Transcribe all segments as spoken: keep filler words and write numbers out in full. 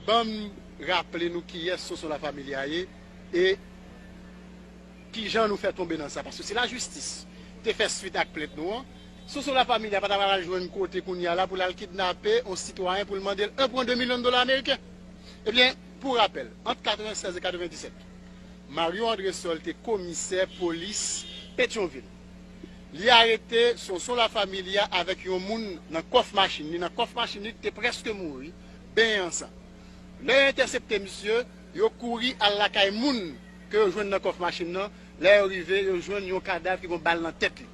Ban m raple nou kiyès Sonson Lafamilia ye e kijan nou fè tonbe nan sa. Paske si lajistis te fè swit ak plent nou an, Sonson Lafamilia pa ta pral jwenn kote kounye a la pou l al kidnape yon sitwayen pou l mande l en pwen de milyon dola ameriken. Ebyen, pou rapèl, ant katrevennsèz e katrevenndisèt, Mario Andresol te komisè polis Petyonvil. Li arete Sonson Lafamilia avèk yon moun nan kòf machin li, nan kòf machin li ki te prèske mouri, benyen an san. Lè yo entèsepte misye, yo kouri al lakay moun ke yo jwenn nan kòf machin nan. Lè yo rive, yo jwenn yon kadav ki gen bal nan tèt li.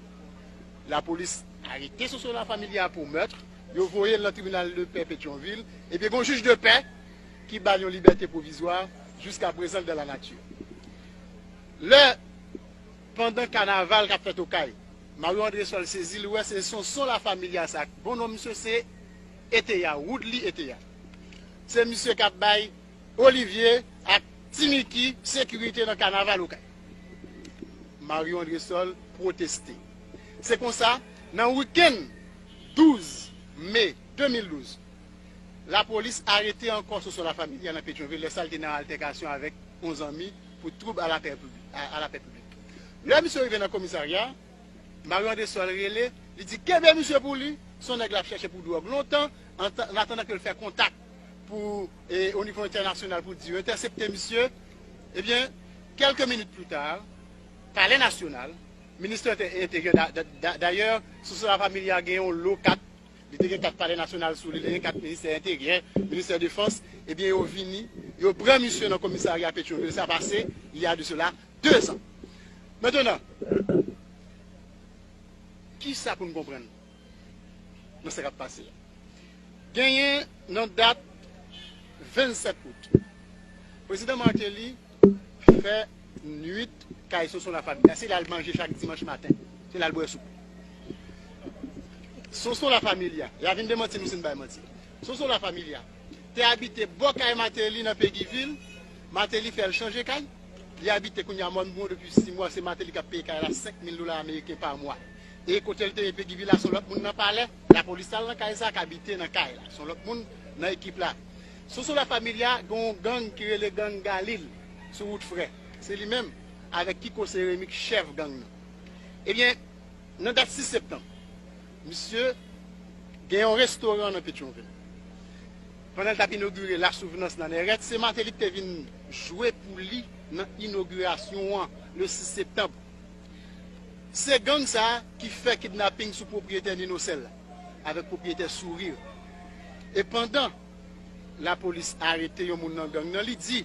Lapolis arete Sonson Lafamilia pou mèt, yo voye l nan tribinal de pè Petyonvil, epi gen yon jij de pè ki ba l yon libète pwovizwa, jiska prezan l dan la nati. Lè, pandan kanaval k ap fèt Okay, Mario Andresol sezi, li wè se Sonson Lafamilia sa, bon non misye se Eteya, Woodly Eteya. Se misye k ap bay Olivier ak Ti Mickey sekirite nan kanaval Okay. Mario Andresol pwoteste. Se konsa, nan wikenn douz me de mil douz, lapolis arete ankò Sonson Lafamilia nan Petyonvil, lè sa l te nan altèkasyon avèk yon zanmi pou twoub a lapè piblik, a, a lapè piblik. Lè misye rive nan komisarya, Mario Andresol rele, li di kenbe misye pou li, se yon nèg l ap chèche pou dwòg lontan, an, an atandan ke l fè kontak pou, e, o nivo entènasyonal pou di yo entèsepte misye. Ebyen, kèlke minit pli ta, Palè Nasyonal, ministè Enteryè, da, da, da, dayè, Sonson Lafamilia gen yon lo kat, li te gen kat Palè Nasyonal sou li, li gen kat ministè Enteryè, ministè Defans, ebyen, yo vini, yo pran misye nan komisarya Petyonvil, sa pase, il y a de cela deux ans. Mentnan, kisa pou n konprann nan sa k ap pase a? Genyen nan dat vennsèt out, Prezidan Martelly fè nwit kay Sonson Lafamilia. Se la l manje chak dimanch maten. Se la l bwè soup. Sonson Lafamilia, y a vin demanti nou si n bay manti. Sonson Lafamilia te abite bò kay Martelly nan Peguiville. Martelly fè l chanje kay. Li abite kounye a Mòn Bouwon depi sis mwa. Se Martelly k ap peye kay la senk mil dola ameriken pa mwa. E kote l te ye Peguiville la, se yon lòt moun nan palè. Lapolis al nan kay sa, k abite nan kay la. Se yon lòt moun nan ekip la. Sonson Lafamilia gen yon gang ki rele gang Galil sou wout Frè. Se li menm avèk Kiko Seremi k chèf gang nan. Ebyen, nan dat sis septanm, misye gen yon restoran nan Petyonvil. Pandan l t ap inogire La Souvenance nan Nèrèt, se Martelly ki te vin jwe pou li nan inogirasyon an, le sis septanm. Se gang sa a ki fè kidnaping sou pwopriyetè Nino Sèl la, avèk pwopriyetè Sourire. E pandan lapolis arete yon moun nan gang nan, li di,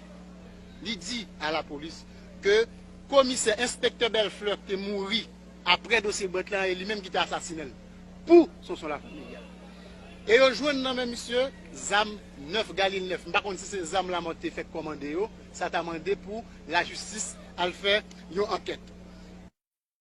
li di a lapolis ke komisè, enspektè Bèlflè ki te mouri apre dosye Brent lan, e li menm ki te asasinen l pou Sonson Lafamilia. E yo jwenn nan men misye zam nèf Galil nèf. M pa konn si se zam Lamòt te fèk kòmande yo. Sa ta mande pou lajistis al fè yon ankèt.